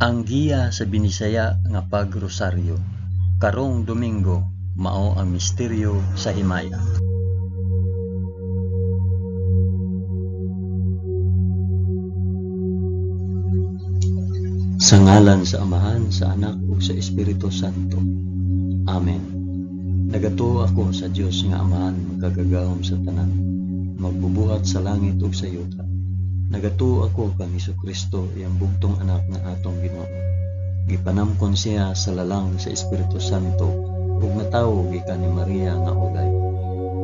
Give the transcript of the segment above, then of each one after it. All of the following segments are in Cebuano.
Ang giya sa Binisaya nga pagrosaryo karong Domingo mao ang misteryo sa himaya. Sa ngalan sa Amahan, sa Anak ug sa Espiritu Santo. Amen. Nagatuo ako sa Dios nga Amahan makagagahom sa tanan, magbubuhat sa langit ug sa yuta. Nagatuo ako kang Hesukristo, iyang bugtong anak nga atong Ginoo. Gipanamkon siya sa lalang sa Espiritu Santo ug natawo gikan ni Maria nga ulay.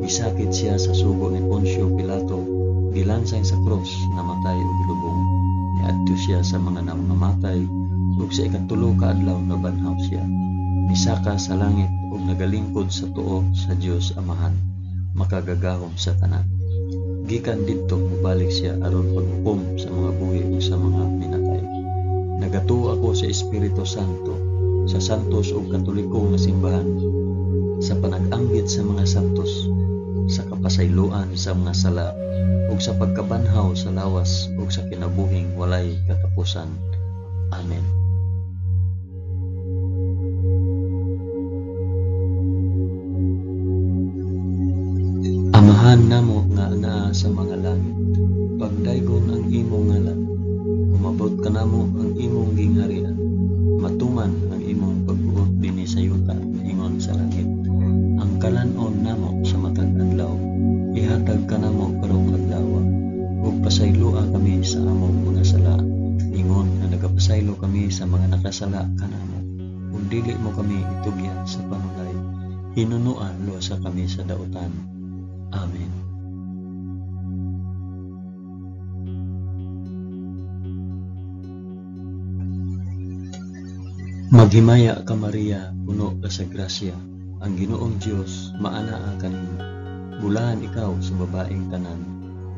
Gisakit siya sa sugo ni Poncio Pilato, gilansang sa krus, namatay ug gilubong. Niadto siya sa mga nangamatay ug sa ikatulo ka adlaw nabanhaw siya. Misaka sa langit ug nagalingkod sa tuo sa Dios Amahan, makagagahom sa tanan. Gikan didto mobalik siya aron paghukom sa mga buhi ug sa mga minatay. Nagatuo ako sa Espiritu Santo, sa santos ug katoliko nga simbahan, sa panag-ambit sa mga santos, sa kapasayloan sa mga sala, ug sa pagkabanhaw sa lawas ug sa kinabuhing walay katapusan. Amen. Amahan namo nga anaa sa mga langit, pagdaygon ang imong ngalan, umabot kanamo ang imong gingharian, matuman ang imong pagbuot dinhi sa yuta ingon sa langit. Ang kalan-on namo sa matag adlaw, ihatag kanamo karong adlaw, ug pasayloa kami sa among mga sala, ingon nga nagapasaylo kami sa mga nakasala kanamo, ug dili mo kami itugyan sa panulay, hinunua luwasa kami sa dautan. Amen. Maghimaya ka Maria, puno ka sa grasya, ang Ginoong Dios maanaa kanimo. Bulahan ikaw sa babaeng tanan,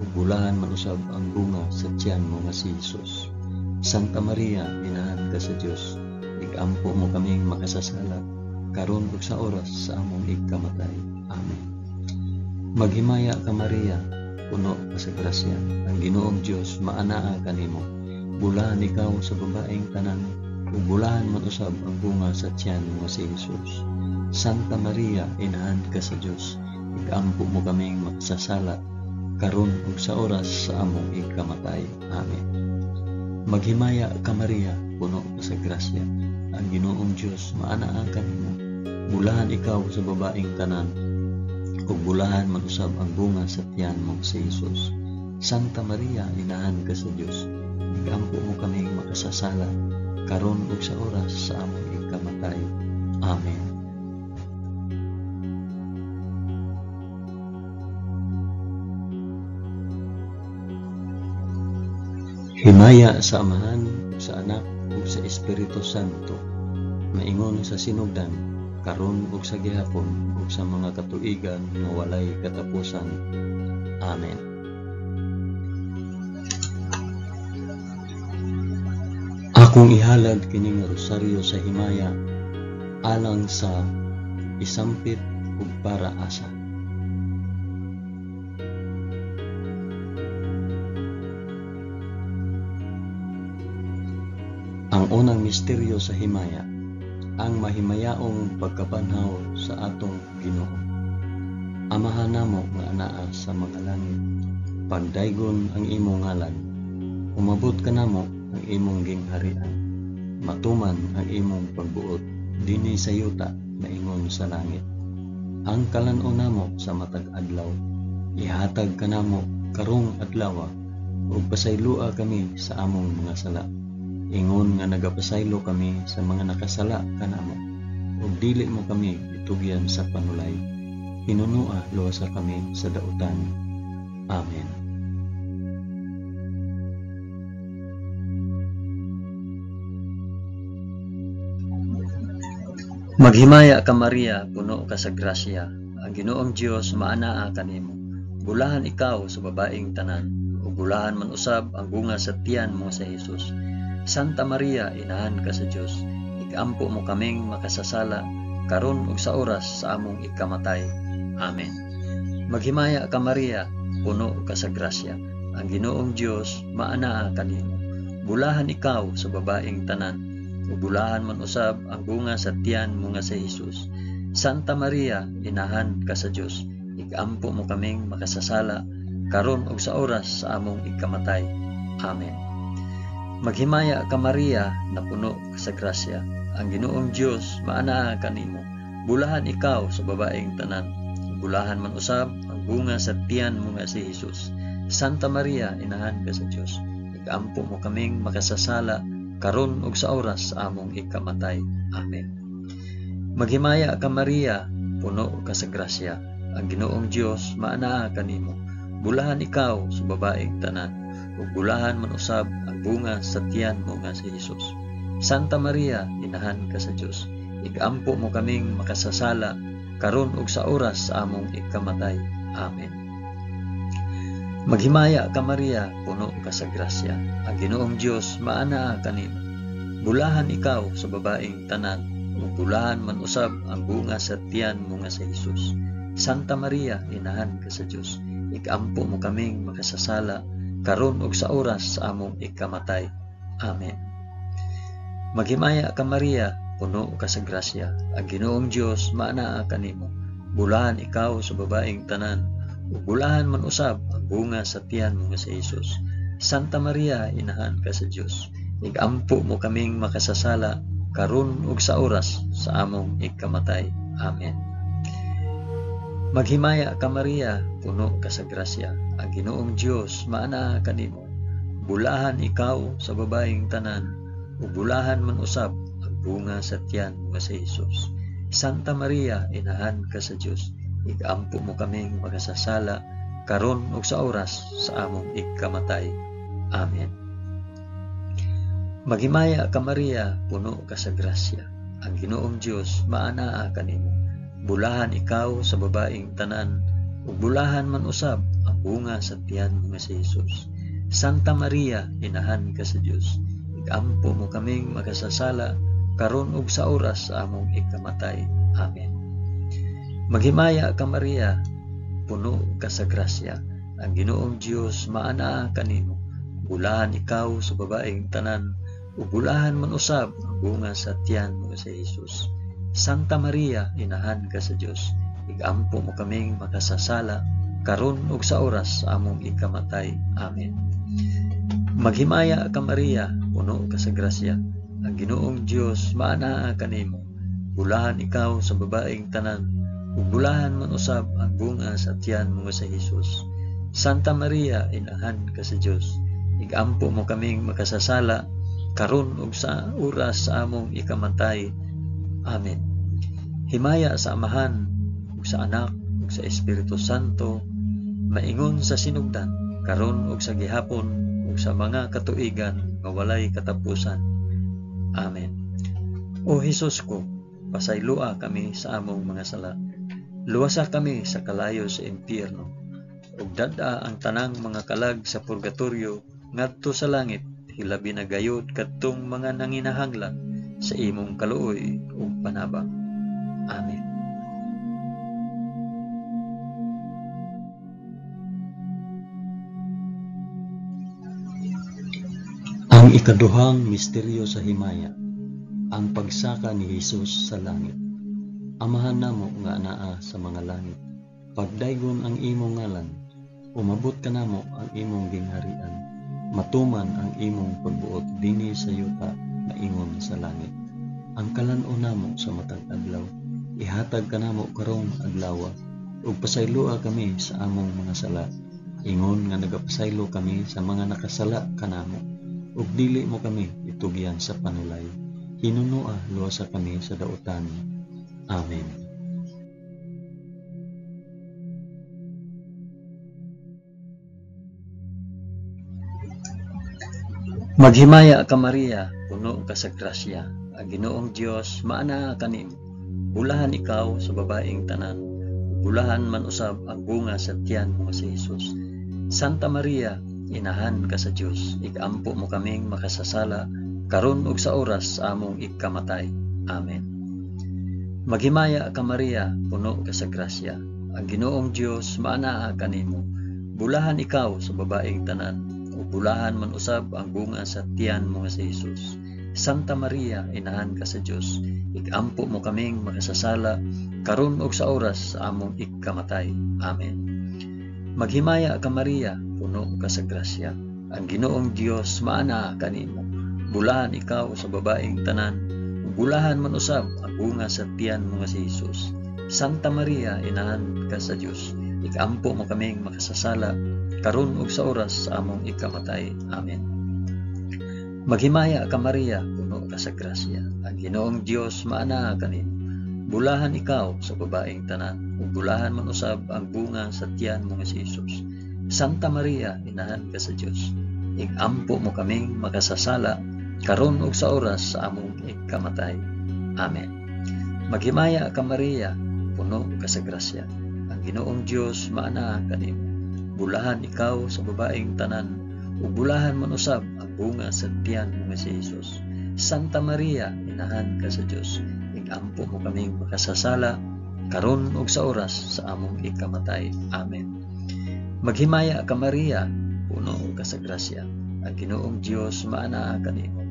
ug bulahan man usab ang bunga sa tiyan mo nga si Hesus. Santa Maria, inahan ka sa Dios, igampo mo kaming makasasala, karon ug sa oras sa among igkamatay. Amen. Maghimaya ka Maria, puno ka sa grasya, ang Ginoong Dios maanaa kanimo. Bulahan ikaw sa babaeng tanan, ug bulahan man usab ang bunga sa tiyan mo si Hesus. Santa Maria, inahan ka sa Dios, igampo mo kaming makasasala, karon ug sa oras sa among igkamatay. Amen. Maghimaya ka Maria, puno ka sa grasya, ang Ginoong Dios maanaa kanimo. Bulahan ikaw sa babaeng tanan, ug bulahan man usab ang bunga sa tiyan mo si Hesus. Santa Maria, inahan ka sa Dios, igampo mo kaming makasasala, karon ug sa oras sa among igkamatay. Amen. Himaya sa Amahan, sa Anak, ug sa Espiritu Santo, maingon sa sinugdan, karon ug sa gihapon, ug sa mga katuigan nga walay katapusan. Amen. Akong ihalad kining rosaryo sa himaya alang sa isampit ug para asa. Ang unang misteryo sa himaya, ang mahimayaong pagkabanhaw sa atong Ginoo. Amahan namo nga anaa sa mga langit, pagdaygon ang imong ngalan, umabot kanamo ang imong gingharian, matuman ang imong pagbuot dinhi sa yuta maingon sa langit. Ang kalan-on namo sa matag adlaw, ihatag kanamo karong adlaw, ug pasayloa kami sa among mga sala, ingon nga nagapasaylo kami sa mga nakasala kanamo, ug dili mo kami itugyan sa panulay, hinunua luwasa kami sa dautan. Amen. Maghimaya ka Maria, puno ka sa grasya, ang Ginoong Dios maanaa kanimo. Bulahan ikaw sa babaeng tanan, ug bulahan man usab ang bunga sa tiyan mo sa Hesus. Santa Maria, inahan ka sa Dios, igampo mo kaming makasasala, karon ug sa oras sa among ikamatay. Amen. Maghimaya ka Maria, puno ka sa grasya, ang Ginoong Dios maanaa kanimo. Bulahan ikaw sa babaeng tanan, ug bulahan man usab ang bunga sa tiyan mo nga si Hesus. Santa Maria, inahan ka sa Dios, igampo mo kaming makasasala karon ug sa oras sa among ikamatay. Amen. Maghimaya ka Maria, napuno ka sa grasya, ang Ginoong Dios maanaa kanimo. Bulahan ikaw sa babaeng tanan, bulahan man usab ang bunga sa tiyan mo nga si Hesus. Santa Maria, inahan ka sa Dios, igampo mo kaming makasasala karon ug sa oras sa among ikamatay. Amen. Maghimaya ka Maria, puno ka sa grasya, ang Ginoong Dios maanaa kanimo. Bulahan ikaw sa babaeng tanan, ug bulahan man usab ang bunga sa tiyan mo nga si Hesus. Santa Maria, inahan ka sa Dios, igampo mo kaming makasasala karon ug sa oras sa among ikamatay. Amen. Maghimaya ka Maria, puno ka sa grasya, ang Ginoong Dios maanaa kanimo. Bulahan ikaw sa babaeng tanan, ug bulahan man usab ang bunga sa tiyan mo nga si Hesus. Santa Maria, inahan ka sa Dios, ikampo mo kaming makasasala karon ug sa oras sa among ikamatay. Amen. Maghimaya ka Maria, puno ka sa grasya, ang Ginoong Dios maanaa kanimo. Bulahan ikaw sa babaeng tanan, ug bulahan man usab ang bunga sa tiyan mo nga si Hesus. Santa Maria, inahan ka sa Dios, igampo mo kaming makasasala karon ug sa oras sa among ikamatay. Amen. Maghimaya ka Maria, puno ka sa grasya, ang Ginoong Dios maanaa kanimo. Bulahan ikaw sa babaeng tanan, ug bulahan man usab ang bunga sa tiyan mo nga si Hesus. Santa Maria, inahan ka sa Dios, igampo mo kaming makasasala karon ug sa oras sa among ikamatay. Amen. Maghimaya ka Maria, puno ka sa grasya, ang Ginoong Dios maanaa kanimo. Bulahan ikaw sa babaeng tanan, ug bulahan man usab ang bunga sa tiyan mo nga si Hesus. Santa Maria, inahan ka sa Dios, igampo mo kaming makasasala karon ug sa oras sa among ikamatay. Amen. Maghimaya ka Maria, puno ka sa grasya, ang Ginoong Dios maanaa kanimo. Bulahan ikaw sa babaeng tanan, ug bulahan man usab ang bunga sa tiyan mo nga si Hesus. Santa Maria, inahan ka sa Dios, igampo mo kaming makasasala karon ug sa oras sa among ikamatay. Amen. Maghimaya ka Maria, puno ka sa grasya, ang Ginoong Dios maanaa kanimo. Bulahan ikaw sa babaeng tanan, ug bulahan man usab ang bunga sa tiyan mo nga si Hesus. Santa Maria, inahan ka sa Dios, igampo mo kaming makasasala karon ug sa oras sa among ikamatay. Amen. Himaya sa Amahan, ug sa Anak, ug sa Espiritu Santo, maingon sa sinugdan, karon ug sa gihapon, ug sa mga katuigan nga walay katapusan. Amen. O Hesus ko, pasayloa kami sa among mga sala. Luwasa kami sa kalayo sa impyerno, ug dad-a ang tanang mga kalag sa purgatorio ngadto sa langit, hilabi na gayud kadtong mga nanginahanglan sa imong kaluoy ug panabang. Amen. Ang ikaduhang misteryo sa himaya, ang pagsaka ni Hesus sa langit. Amahan namo nga anaa sa mga langit, pagdaygon ang imong ngalan, umabot kanamo ang imong gingharian, matuman ang imong pagbuot dinhi sa yuta maingon sa langit. Ang kalan-on namo sa matag adlaw, ihatag kanamo karong adlawa, ug pasayloa kami sa among mga sala, ingon nga nagapasaylo kami sa mga nakasala kanamo, ug dili mo kami itugyan sa panulay. Hinunoa luwasa kami sa dautan. Amen. Maghimaya ka Maria, puno ka sa grasya, ang Ginoong Dios maanaa kanimo. Bulahan ikaw sa babaeng tanan, bulahan man usab ang bunga sa tiyan mo nga si Hesus. Santa Maria, inahan ka sa Dios, igampo mo kaming makasasala karon ug sa oras sa among ikamatay. Amen. Maghimaya ka Maria, puno ka sa grasya, ang Ginoong Dios maanaa kanimo. Bulahan ikaw sa babaeng tanan, ug bulahan man usab ang bunga sa tiyan mo nga si Hesus. Santa Maria, inahan ka sa Dios, ikampo mo kaming makasasala karon ug sa oras sa among ikamatay. Amen. Maghimaya ka Maria, puno ka sa grasya. Ang Ginoong Dios maanaa kanimo. Bulahan ikaw sa babaeng tanan, ug bulahan man usab ang bunga sa tiyan mo nga si Jesus. Santa Maria, inahan ka sa Dios, ikampo mo kaming makasasala karon ug sa oras sa among ikamatay. Amen. Maghimaya ka Maria, puno ka sa grasya. Ang Ginoong Dios maanaa kanimo. Bulahan ikaw sa babaeng tanan, ug bulahan man usab ang bunga sa tiyan mo nga si Jesus. Santa Maria, inahan ka sa Dios, ikampo mo kaming makasasala karon ug sa oras sa among ikamatay. Amen. Maghimaya ka Maria, puno ka sa grasya. Ang Ginoong Dios maanaa kanimo. Bulahan ikaw sa babaeng tanan, ug bulahan man usab ang bunga sa tiyan mo nga si Jesus. Santa Maria, inahan ka sa Dios, ikampo mo kaming makasasala karon ug sa oras sa among ikamatay. Amen. Maghimaya ka Maria, puno ka sa grasya. Ang Ginoong Dios maanaa kanimo.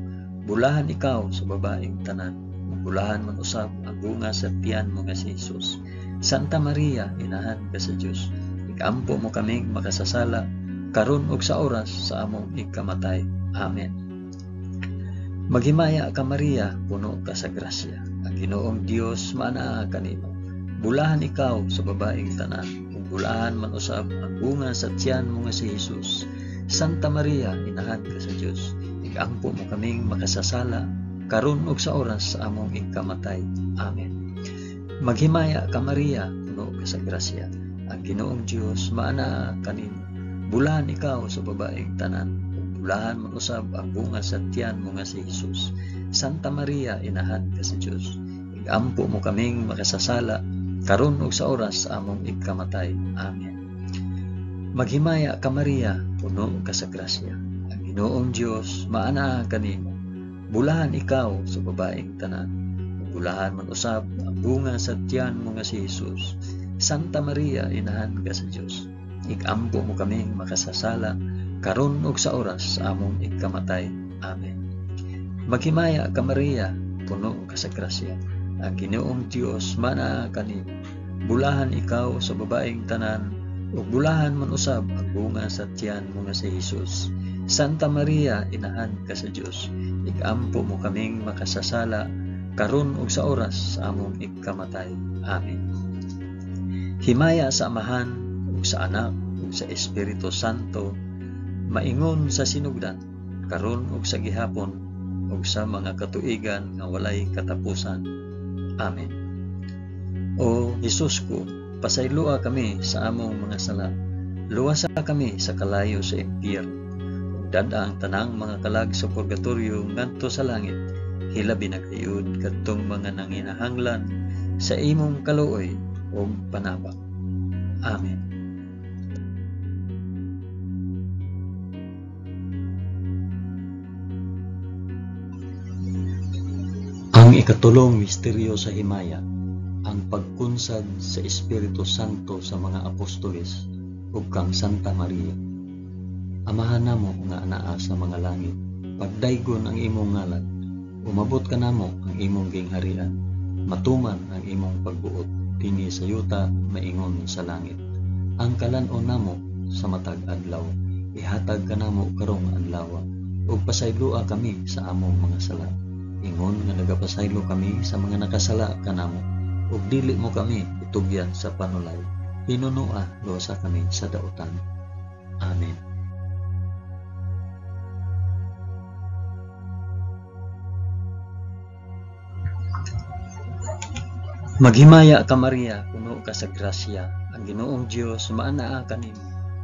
Bulahan ikaw sa babaeng tanan, ug bulahan man usab ang bunga sa tiyan mo nga si Jesus. Santa Maria, inahan ka sa Dios, ikampo mo kaming makasasala karon ug sa oras sa among ikamatay. Amen. Maghimaya ka Maria, puno ka sa grasya. Ang Ginoong Dios maanaa kanimo. Bulahan ikaw sa babaeng tanan, ug bulahan man usab ang bunga sa tiyan mo nga si Jesus. Santa Maria, inahan ka sa Dios, ikampo mo kaming makasasala karon ug sa oras sa among ikamatay. Amen. Maghimaya ka Maria, puno ka sa grasya. Ang Ginoong Dios maanaa kanimo. Bulahan ikaw sa babaeng tanan, ug bulahan man usab ang bunga sa tiyan mo nga si Jesus. Santa Maria, inahan ka sa Dios, ikampo mo kaming makasasala karon ug sa oras sa among ikamatay. Amen. Maghimaya ka Maria, puno ka sa grasya. Ang Ginoong Dios maanaa kanimo. Bulahan ikaw sa babaeng tanan, ug bulahan man usab ang bunga sa tiyan mo nga si Jesus. Santa Maria, inahan ka sa Dios, ikampo mo kaming makasasala karon ug sa oras sa among ikamatay. Amen. Maghimaya ka Maria, puno ka sa grasya. Ang Ginoong Dios maanaa kanimo. Bulahan ikaw sa babaeng tanan, ug bulahan man usab ang bunga sa tiyan mo nga si Jesus. Santa Maria, inahan ka sa Dios, ikampo mo kaming makasasala karon ug sa oras sa among ikamatay. Amen. Himaya sa Amahan ug sa Anak ug sa Espiritu Santo, maingon sa sinugdan, karon ug sa gihapon ug sa mga katuigan nga walay katapusan. Amen. O Jesus ko, pasayloa kami sa among mga sala. Luwasa kami sa kalayo sa impyerno. Ug dad-a ang tanang mga kalag sa purgatorio ngadto sa langit. Hilabi na gayud kadtong mga nanginahanglan sa imong kaluoy ug panabang. Amen. Ang ikatulong misteryo sa himaya, ang pagkunsad sa Espiritu Santo sa mga apostoles ug kang Santa Maria. Amahan namo nga anaa sa mga langit, pagdaygon ang imong ngalan, umabot kanamo ang imong gingharian, matuman ang imong pagbuot dinhi sa yuta maingon sa langit. Ang kalan-on namo sa matag adlaw, ihatag kanamo karong adlaw, ug pasayloa kami sa among mga sala, ingon nga nagapasaylo kami sa mga nakasala kanamo, ug dili mo kami itugyan sa panulay, hinunoa luwasa kami sa dautan. Amen. Maghimaya ka Maria, puno ka sa grasya, ang Ginoong Dios maanaa kanimo.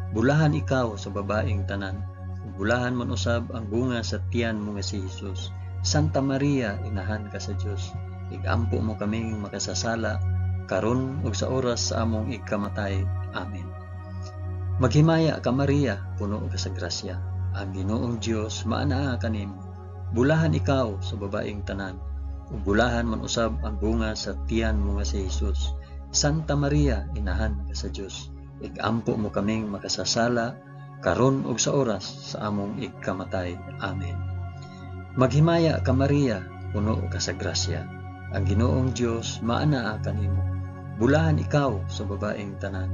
Bulahan ikaw sa babaeng tanan, ug bulahan man usab ang bunga sa tiyan mo nga si Jesus. Santa Maria, inahan ka sa Dios, igampo mo kaming makasasala karon ug sa oras sa among ikamatay. Amen. Maghimaya ka Maria, puno ka sa grasya, ang Ginoong Dios maanaa kanimo. Bulahan ikaw sa babaeng tanan, ug bulahan man usab ang bunga sa tiyan mo nga si Jesus. Santa Maria, inahan ka sa Dios, igampo mo kaming makasasala karon ug sa oras sa among ikamatay. Amen. Maghimaya ka Maria, puno ka sa grasya. Ang Ginoong Dios maanaa kanimo. Bulahan ikaw sa babaeng tanan.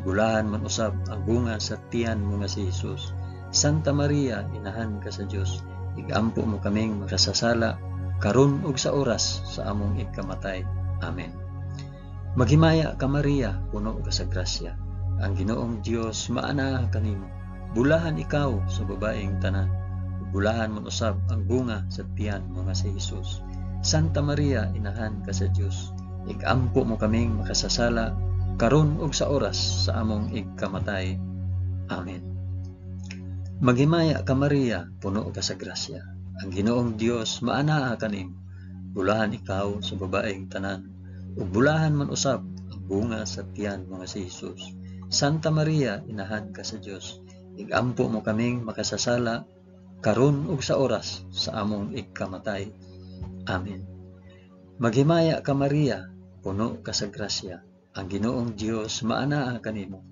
Bulahan man usab ang bunga sa tiyan mo nga si Jesus. Santa Maria, inahan ka sa Dios, igampo mo kaming makasasala karon ug sa oras sa among ikamatay. Amen. Maghimaya ka Maria, puno ka sa grasya. Ang Ginoong Dios maanaa kanimo. Bulahan ikaw sa babaeng tanan. Bulahan man usab ang bunga sa tiyan mo nga si Jesus. Santa Maria, inahan ka sa Dios, igampo mo kaming makasasala karon ug sa oras sa among igkamatay. Amen. Maghimaya ka Maria, puno ka sa grasya. Ang Ginoong Dios maanaa kanimo. Bulahan ikaw sa babaeng tanan, ug bulahan man usab ang bunga sa tiyan mo nga si Jesus. Santa Maria, inahan ka sa Dios, igampo mo kaming makasasala karon ug sa oras sa among igkamatay. Amen. Maghimaya ka Maria, puno ka sa grasya. Ang Ginoong Dios maanaa kanimo.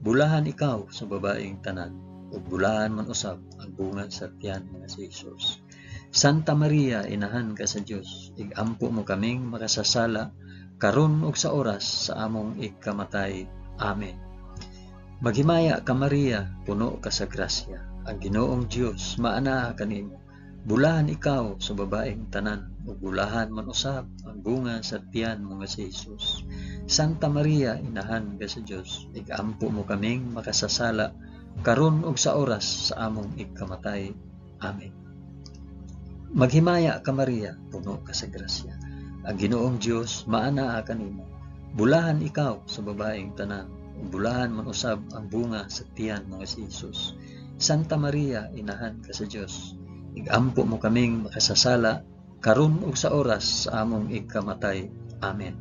Bulahan ikaw sa babaeng tanan, ug bulahan man usab ang bunga sa tiyan mo nga si Jesus. Santa Maria, inahan ka sa Dios, igampo mo kaming makasasala karon ug sa oras sa among igkamatay. Amen. Maghimaya ka Maria, puno ka sa grasya. Ang Ginoong Dios maanaa kanimo. Bulahan ikaw sa babaeng tanan, ug bulahan man usab ang bunga sa tiyan mo nga si Jesus. Santa Maria, inahan ka sa Dios, igampo mo kaming makasasala karon ug sa oras sa among igkamatay. Amen. Maghimaya ka Maria, puno ka sa grasya. Ang Ginoong Dios maanaa kanimo. Bulahan ikaw sa babaeng tanan, ug bulahan man usab ang bunga sa tiyan mo nga si Jesus. Santa Maria, inahan ka sa Dios, igampo mo kaming makasasala karon ug sa oras sa among igkamatay. Amen.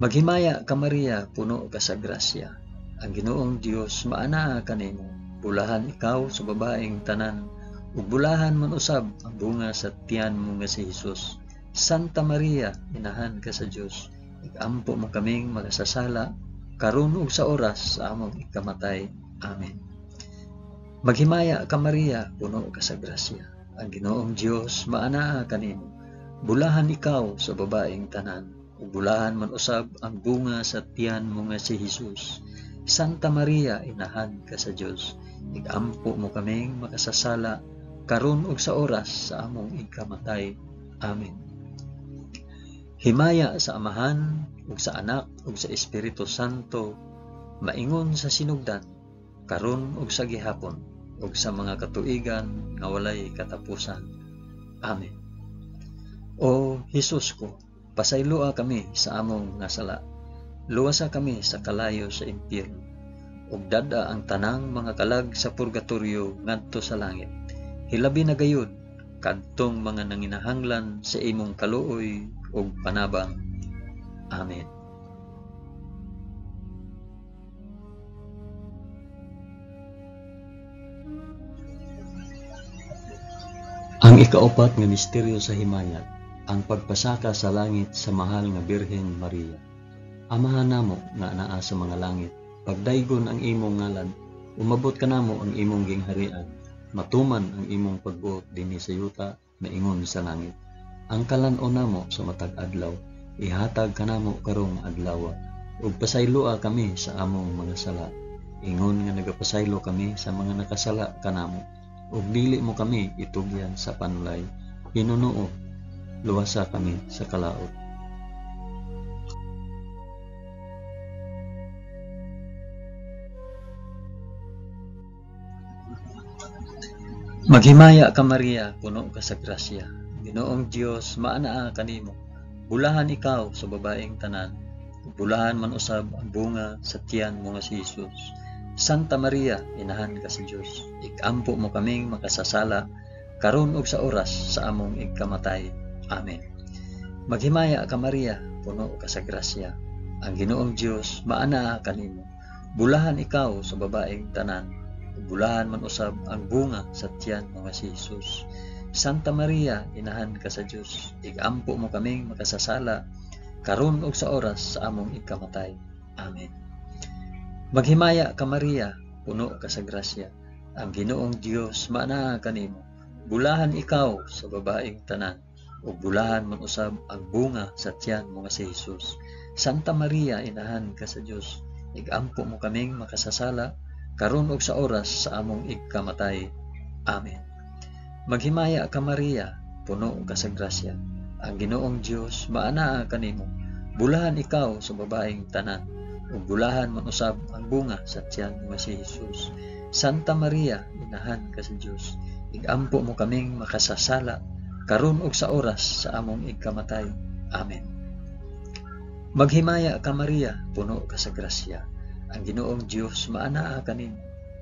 Maghimaya ka Maria, puno ka sa grasya. Ang Ginoong Dios maanaa kanimo. Bulahan ikaw sa babaeng tanan, ug bulahan man usab ang bunga sa tiyan mo nga si Jesus. Santa Maria, inahan ka sa Dios, igampo mo kaming makasasala karon ug sa oras sa among ikamatay. Amen. Maghimaya ka Maria, puno ka sa grasya. Ang Ginoong Dios maanaa kanimo. Bulahan ikaw sa babaeng tanan, ug bulahan man usab ang bunga sa tiyan mo nga si Jesus. Santa Maria, inahan ka sa Dios, igampo mo kaming makasasala karon ug sa oras sa among ikamatay. Amen. Himaya sa Amahan ug sa Anak ug sa Espiritu Santo, maingon sa sinugdan, karon ug sa gihapon, ug sa mga katuigan nga walay katapusan. Amen. O Hesus ko, pasayloa kami sa among nga sala. Luwasa kami sa kalayo sa impyerno, ug dad-a ang tanang mga kalag sa purgatorio ngadto sa langit. Hilabi na gayud kadtong mga nanginahanglan sa imong kaluoy ug panabang. Amen. Ang ikaupat nga misteryo sa himayat, ang pagpasaka sa langit sa mahal nga Birhen Maria. Amahan namo nga anaa sa mga langit, pagdaygon ang imong ngalan, umabot kanamo ang imong gingharian, matuman ang imong pagbuot dinhi sa yuta maingon sa langit. Ang kalan-on namo sa matag adlaw, ihatag kanamo karong adlaw, ug pasayloa kami sa among mga sala, ingon nga nagapasaylo kami sa mga nakasala kanamo, ug dili mo kami itugyan sa panulay, hinunuo, luwasa kami sa kalaot. Maghimaya ka Maria, puno ka sa grasya. Ginoong Dios maanaa kanimo. Bulahan ikaw sa babaeng tanan, bulahan man usab ang bunga sa tiyan mo nga si Jesus. Santa Maria, inahan ka sa Dios, ikampo mo kaming makasasala karon ug sa oras sa among igkamatay. Amen. Maghimaya ka Maria, puno ka sa grasya. Ang Ginoong Dios maanaa kanimo. Bulahan ikaw sa babaeng tanan, bulahan man usab ang bunga sa tiyan mo nga si Jesus. Santa Maria, inahan ka sa Dios, igampo mo kaming makasasala karon ug sa oras sa among ikamatay. Amen. Maghimaya ka Maria, puno ka sa grasya. Ang Ginoong Dios maanaa kanimo. Bulahan ikaw sa babaeng tanan, ug bulahan man usab ang bunga sa tiyan mo nga si Jesus. Santa Maria, inahan ka sa Dios, igampo mo kaming makasasala, karon ug sa oras sa among igkamatay. Amen. Maghimaya ka Maria, puno ka sa grasya. Ang Ginoong Dios maanaa kanimo. Bulahan ikaw sa babaeng tanan, ug bulahan man usab ang bunga sa tiyan mo nga si Jesus. Santa Maria, inahan ka sa Dios, igampo mo kaming makasasala, karon ug sa oras sa among igkamatay. Amen. Maghimaya ka Maria, puno ka sa grasya. Ang Ginoong Dios maanaa kanimo.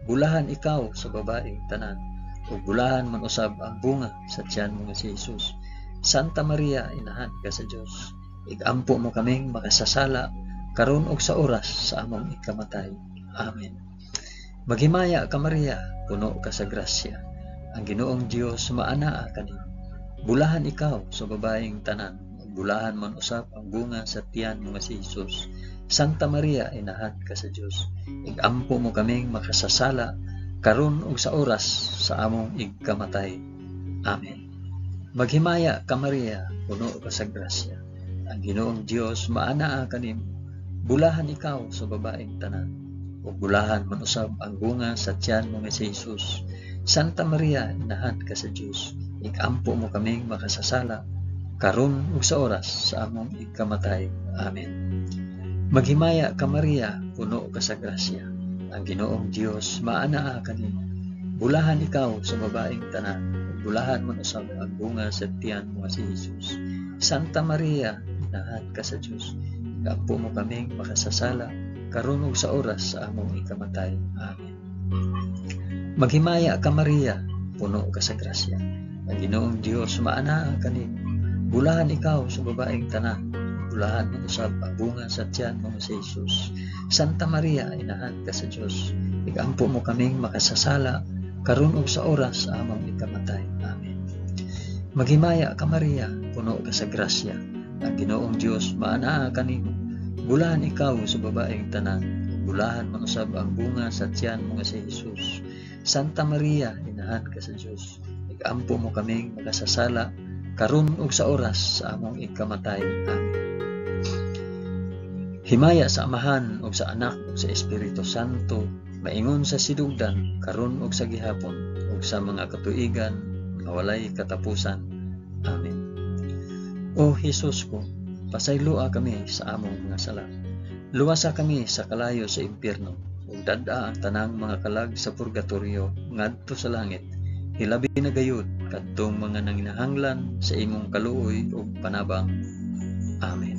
Bulahan ikaw sa babaeng tanan, ug bulahan man usab ang bunga sa tiyan mo nga si Jesus. Santa Maria, inahan ka sa Dios, igampo mo kaming makasasala, karon ug sa oras sa among ikamatay. Amen. Maghimaya ka Maria, puno ka sa grasya. Ang Ginoong Dios maanaa kanimo. Bulahan ikaw sa babaeng tanan, ug bulahan man usab ang bunga sa tiyan mo nga si Jesus. Santa Maria, inahan ka sa Dios, igampo mo kaming makasasala, karon ug sa oras sa among igkamatay. Amen. Maghimaya ka Maria, puno ka sa grasya. Ang Ginoong Dios maanaa kanimo. Bulahan ikaw sa babaeng tanan, ug bulahan man usab ang bunga sa tiyan mo nga si Jesus. Santa Maria, inahan ka sa Dios, igampo mo kaming makasasala, karon ug sa oras sa among igkamatay. Amen. Maghimaya ka Maria, puno ka sa grasya. Ang Ginoong Dios maanaa kanimo. Bulahan ikaw sa babaeng tanan, ug bulahan man usab ang bunga sa tiyan mo nga si Jesus. Santa Maria, inahan ka sa Dios, igampo mo kaming makasasala, karon ug sa oras sa among ikamatay. Amen. Maghimaya ka Maria, puno ka sa grasya. Ang Ginoong Dios maanaa kanimo. Bulahan ikaw sa babaeng tanan, bulahan man usab ang bunga sa tiyan mo nga si Jesus. Santa Maria, inahan ka sa Dios, igampo mo kaming makasasala, karon ug sa oras sa among ikamatay. Amen. Maghimaya ka Maria, puno ka sa grasya. Ang Ginoong Dios maanaa kanimo. Bulahan ikaw sa babaeng tanan, bulahan man usab ang bunga sa tiyan mo nga si Jesus. Santa Maria, inahan ka sa Dios, igampo mo kaming makasasala, karon ug sa oras sa among ikamatay. Amen. Himaya sa Amahan ug sa Anak ug sa Espiritu Santo, maingon sa sidugdan, karon ug sa gihapon, ug sa mga katuigan nga walay katapusan. Amen. O Hesus ko, pasayloa kami sa among mga sala. Luwasa kami sa kalayo sa impyerno, ug dad-a ang tanang mga kalag sa purgatorio ngadto sa langit. Hilabi na gayud kadtong mga nanginahanglan sa imong kaluoy ug panabang. Amen.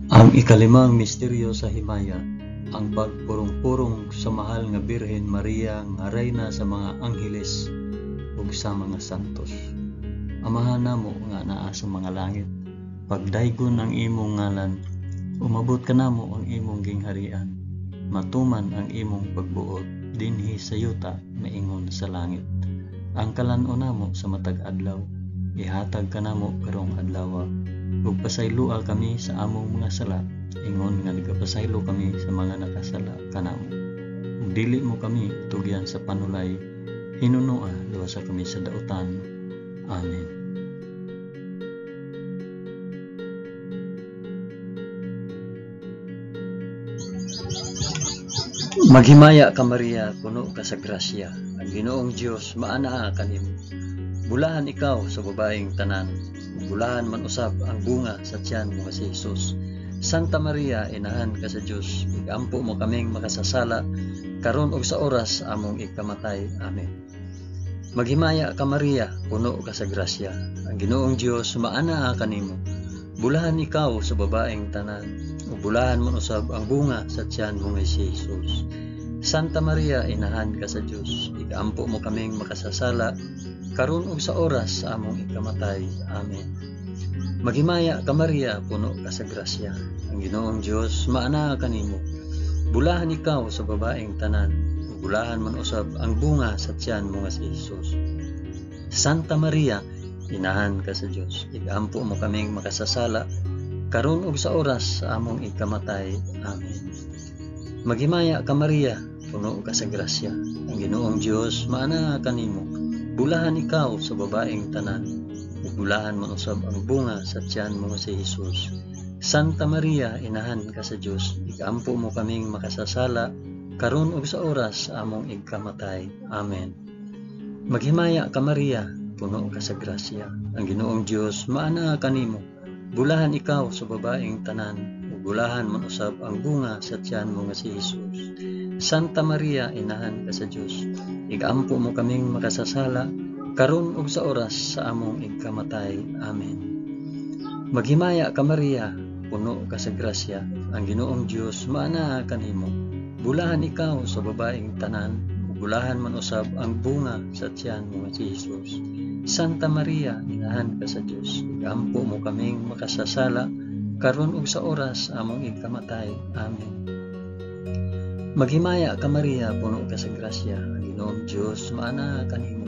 Ang ikalimang misteryo sa himaya, ang pagpurong-purong sa mahal nga Birhen Maria nga reyna sa mga angheles ug sa mga santos. Amahan namo nga naa sa mga langit, pagdaygon ang imong ngalan, umabot kanamo ang imong gingharian, matuman ang imong pagbuot dinhi sa yuta maingon sa langit. Ang kalan-on namo sa matag adlaw, ihatag kanamo karong adlaw, ug pasayloa kami sa among mga sala, ingon nga nagapasaylo kami sa mga nakasala kanamo. Ug dili mo kami tugyan sa panulay, hinunoa luwasa kami sa dautan. Amen. Maghimaya ka Maria, puno ka sa grasya. Ang Ginoong Dios maanaa kanimo. Bulahan ikaw sa babaeng tanan, bulahan man usab ang bunga sa tiyan mo nga si Jesus. Santa Maria, inahan ka sa Dios, igampo mo kaming makasasala, karon ug sa oras among ikamatay. Amen. Maghimaya ka Maria, puno ka sa grasya. Ang Ginoong Dios maanaa kanimo. Bulahan ikaw sa babaeng tanan, ug bulahan man usab ang bunga sa tiyan mo nga si Jesus. Santa Maria, inahan ka sa Dios, igampo mo kaming makasasala, karon ug sa oras sa among ikamatay. Amen. Maghimaya ka Maria, puno ka sa grasya. Ang Ginoong Dios maanaa kanimo. Bulahan ikaw sa babaeng tanan, ug bulahan man usab ang bunga sa tiyan mo nga si Jesus. Santa Maria, inahan ka sa Dios, igampo mo kaming makasasala, karon ug sa oras sa among ikamatay. Amen. Maghimaya ka Maria, puno ka sa grasya, ang Ginoong Dios maanaa kanimo. Bulahan ikaw sa babaeng tanan, ug bulahan man usab ang bunga sa tiyan mo nga si Hesus. Santa Maria, inahan ka sa Dios, igaampo mo kaming makasasala, karon ug sa oras sa among igkamatay. Amen. Maghimaya ka Maria, puno ka sa grasya, ang Ginoong Dios maanaa kanimo. Bulahan ikaw sa babaeng tanan, ug bulahan man usab ang bunga sa tiyan mo nga si Hesus. Santa Maria, inahan ka sa Dios, igampo mo kaming makasasala, karon ug sa oras sa among igkamatay. Amen. Maghimaya ka Maria, puno ka sa grasya, ang Ginoong Dios maanaa kanimo. Bulahan ikaw sa babaeng tanan, ug bulahan man usab ang bunga sa tiyan mo nga si Hesus. Santa Maria, inahan ka sa Dios, igampo mo kaming makasasala, karon ug sa oras sa among igkamatay. Amen. Maghimaya ka Maria, puno ka sa grasya, ang Ginoong Dios maanaa kanimo.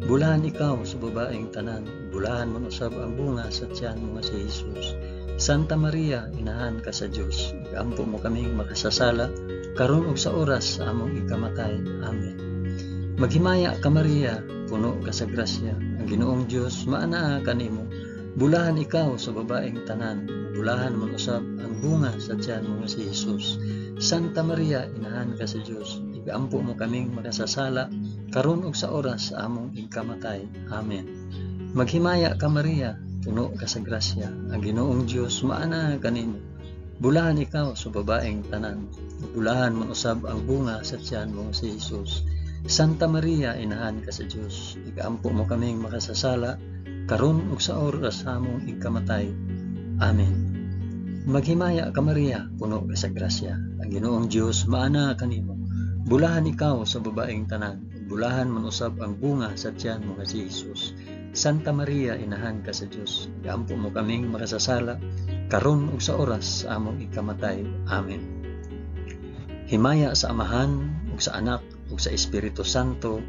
Bulahan ikaw sa babaeng tanan, bulahan man usab ang bunga sa tiyan mo nga si Hesus. Santa Maria, inahan ka sa Dios, igampo mo kaming makasasala, karon ug sa oras sa among ikamatay. Amen. Maghimaya ka Maria, puno ka sa grasya, ang Ginoong Dios maanaa kanimo. Bulahan ikaw sa babaeng tanan, bulahan man usab ang bunga sa tiyan mo nga si Hesus. Santa Maria, inahan ka sa Dios, igampo mo kaming makasasala, karon ug sa oras sa among igkamatay. Amen. Maghimaya ka Maria, puno ka sa grasya, ang Ginoong Dios maanaa kanimo. Bulahan ikaw sa babaeng tanan, bulahan man usab ang bunga sa tiyan mo si Hesus. Santa Maria, inahan ka sa Dios, igampo mo kaming makasasala, karon ug sa oras sa among igkamatay. Amen. Maghimaya ka Maria, puno ka sa grasya, ang Ginoong Dios maanaa kanimo. Bulahan ikaw sa babaeng tanan, bulahan man usab ang bunga sa tiyan mo nga si Hesus. Santa Maria, inahan ka sa Dios, igampo mo kaming makasasala, karon ug sa oras sa among ikamatay. Amen. Himaya sa Amahan ug sa Anak ug sa Espiritu Santo,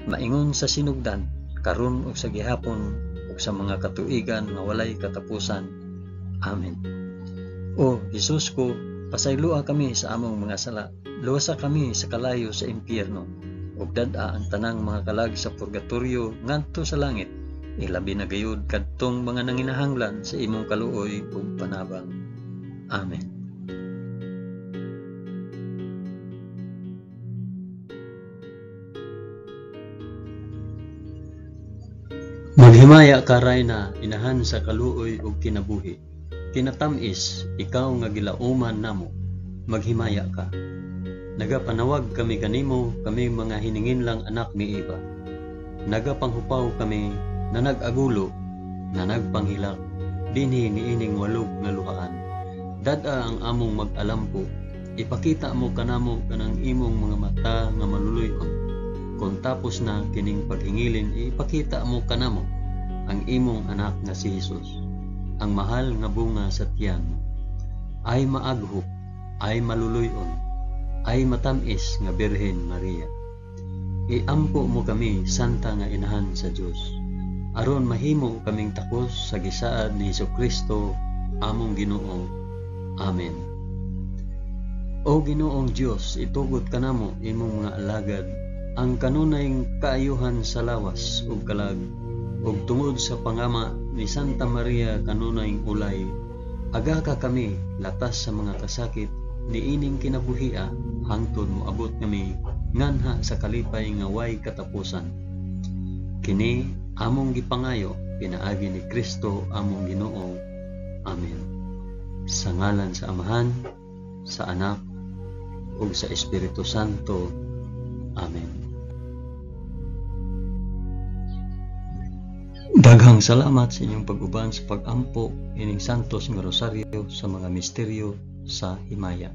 maingon sa sinugdan, karon ug sa gihapon ug sa mga katuigan nga walay katapusan. Amen. O Hesus ko, pasayloa kami sa among mga sala, luwasa kami sa kalayo sa impyerno, ug dad-a ang tanang mga kalag sa purgatorio ngadto sa langit, ilabi na gayud kadtong mga nanginahanglan sa imong kaluoy ug panabang. Amen. Maghimaya ka Rayna, inahan sa kaluoy ug kinabuhi. Kinatamis, ikaw nga gilauman namo, maghimaya ka. Nagapanawag kami kanimo, kami mga hininginlang anak ni Eva. Nagapanghupaw kami na nag-agulo, na nagpanghilak, dinhi niining walog nga luhaan. Dad-a ang among mag-alampo, ipakita mo kanamo kanang imong mga mata nga maluluy-on. Kung tapos na kining paghingilin, ipakita mo kanamo ang imong anak nga si Hesus, ang mahal nga bunga sa tiyan. Ay maaghop, ay maluluy-on, ay matamis nga Birhen Maria. Iampo mo kami, Santa nga Inahan sa Dios, aron mahimo kaming takos sa gisaad ni Hesukristo among Ginoo. Amen. O Ginoong Dios, itugot kanamo imong mga alagad ang kanunay kaayuhan sa lawas ug kalag, ug tungod sa pangama ni Santa Maria kanunay ulay, aga ka kami latas sa mga kasakit niining kinabuhia hangtod moabot kami nganha sa kalipay nga way katapusan. Kini among gipangayo pinaagi ni Kristo among Ginoo. Amen. Sa ngalan sa Amahan, sa Anak, ug sa Espiritu Santo. Amen. Daghang salamat sa inyong pag-uban sa pag-ampo ining Santos nga Rosaryo sa mga misteryo sa himaya.